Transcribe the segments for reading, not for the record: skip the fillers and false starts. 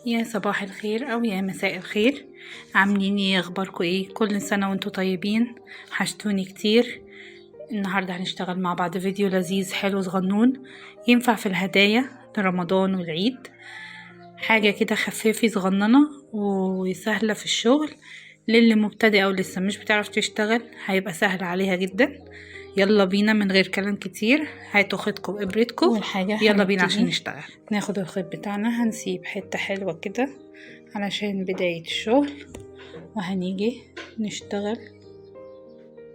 يا صباح الخير او يا مساء الخير. عاملين ايه؟ اخباركم ايه؟ كل سنة وانتم طيبين. حشتوني كتير. النهاردة هنشتغل مع بعض فيديو لذيذ حلو صغنون، ينفع في الهدايا لرمضان والعيد. حاجة كده خفيفة صغننة وسهلة في الشغل، للي مبتدئ او لسه مش بتعرف تشتغل هيبقى سهل عليها جدا. يلا بينا من غير كلام كتير، هاتوا خيطكم وابرتكم، أول حاجة يلا بينا عشان هنبتدي نشتغل. ناخد الخيط بتاعنا، هنسيب حتة حلوة كده علشان بداية الشغل، وهنيجي نشتغل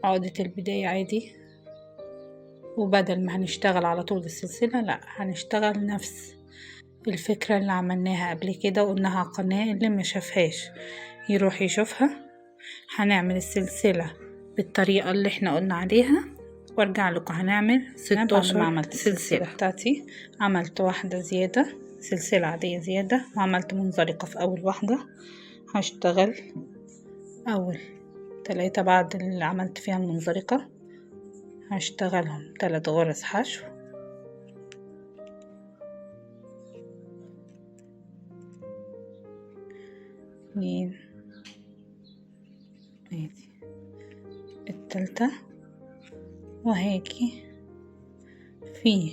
عقدة البداية عادي. وبدل ما هنشتغل على طول السلسلة، لا هنشتغل نفس الفكرة اللي عملناها قبل كده وقلناها على القناة، اللي ما شافهاش يروح يشوفها. هنعمل السلسلة بالطريقة اللي احنا قلنا عليها وارجع لكم. هنعمل أنا بعد ما 16 عملت السلسلة سلسلة. بتاعتي عملت واحدة زيادة، سلسلة عادية زيادة، وعملت منزلقة في أول واحدة. هشتغل أول 3 بعد اللي عملت فيها المنزلقة، هشتغلهم 3 غرز حشو. 2، ادي التالتة، وهاجي في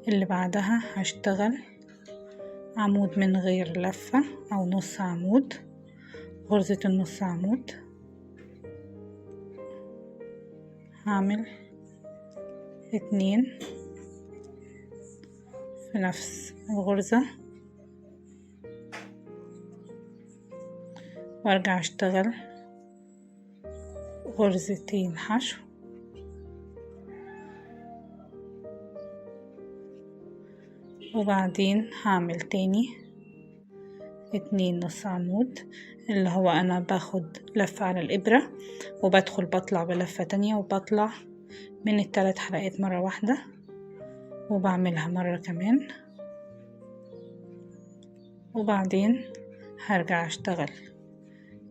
اللي بعدها هشتغل عمود من غير لفة أو نص عمود، غرزة النص عمود. هعمل 2 في نفس الغرزة، وارجع اشتغل غرزتين حشو. وبعدين هعمل تاني 2 نص عمود، اللي هو انا باخد لفة على الابرة وبدخل بطلع بلفة تانية، وبطلع من التلات حلقات مرة واحدة، وبعملها مرة كمان. وبعدين هرجع اشتغل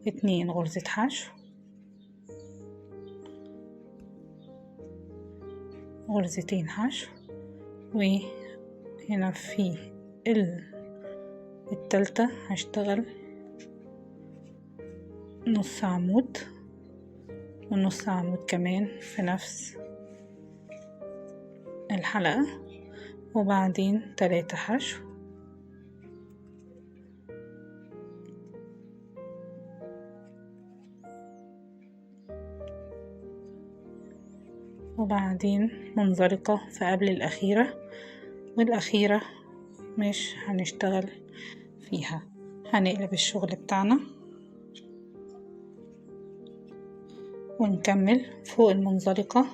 2 غرزة حشو، غرزتين حشو، وهنا في التالتة هشتغل نص عمود ونص عمود كمان في نفس الحلقة، وبعدين 3 حشو. وبعدين منزلقة في قبل الأخيرة، والأخيرة مش هنشتغل فيها، هنقلب الشغل بتاعنا ونكمل فوق المنزلقة.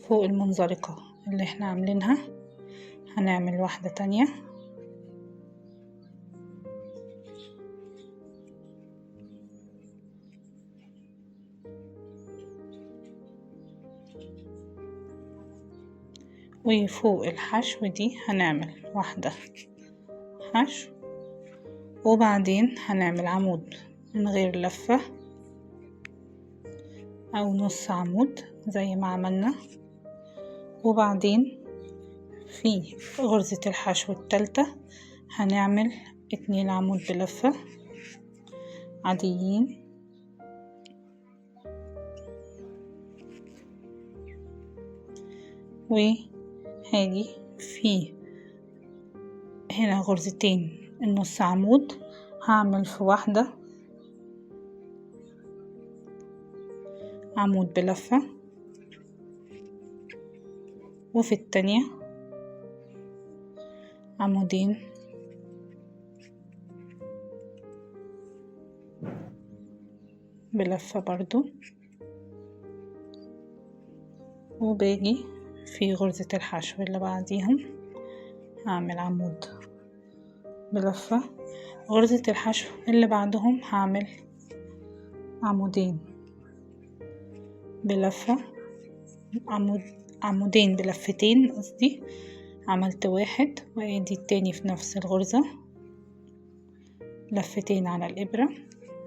فوق المنزلقة اللي احنا عاملينها هنعمل واحدة تانية، وفوق الحشو دي هنعمل واحدة حشو، وبعدين هنعمل عمود من غير لفة أو نص عمود زي ما عملنا. وبعدين في غرزة الحشو التالتة هنعمل 2 عمود بلفة عاديين، وهاجي في هنا غرزتين النص عمود، هعمل في واحدة عمود بلفة، وفي التانية عمودين بلفة برضو، وباجي في غرزة الحشو اللي بعديهم هعمل عمود بلفة، غرزة الحشو اللي بعدهم هعمل عمودين بلفة، عمودين بلفتين قصدي، عملت واحد وادي التاني في نفس الغرزة، لفتين على الإبرة،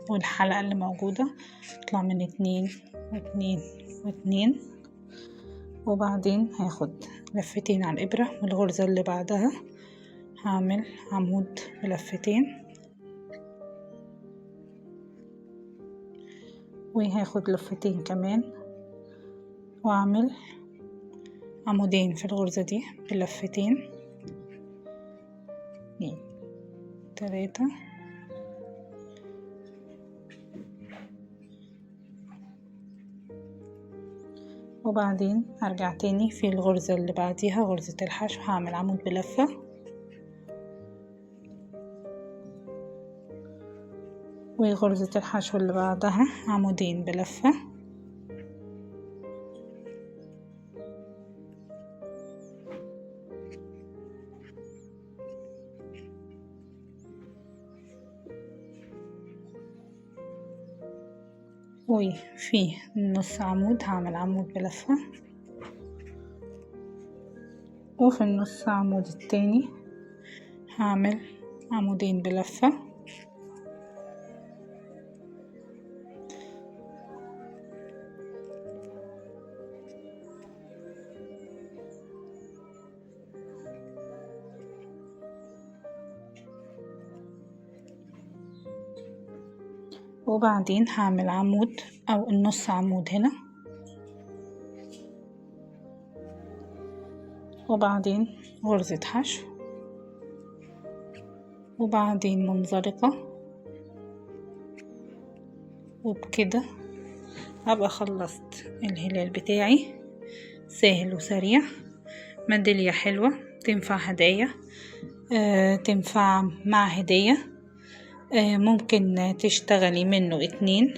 والحلقة اللي موجودة اطلع من 2 و2 و2، وبعدين هاخد لفتين على الإبرة، والغرزة اللي بعدها هعمل عمود بلفتين، وهاخد لفتين كمان واعمل عمودين في الغرزة دي بلفتين، 2 3، وبعدين هرجع تاني في الغرزة اللي بعديها غرزة الحشو هعمل عمود بلفة، وغرزة الحشو اللي بعدها عمودين بلفة، وفي النص عمود هعمل عمود بلفة، وفي النص عمود التاني هعمل عمودين بلفة، وبعدين هعمل عمود او النص عمود هنا، وبعدين غرزة حشو، وبعدين منزلقة، وبكده ابقى خلصت الهلال بتاعي. سهل وسريع، ميدالية حلوة تنفع هدايا، تنفع مع هدية، ممكن تشتغلي منه 2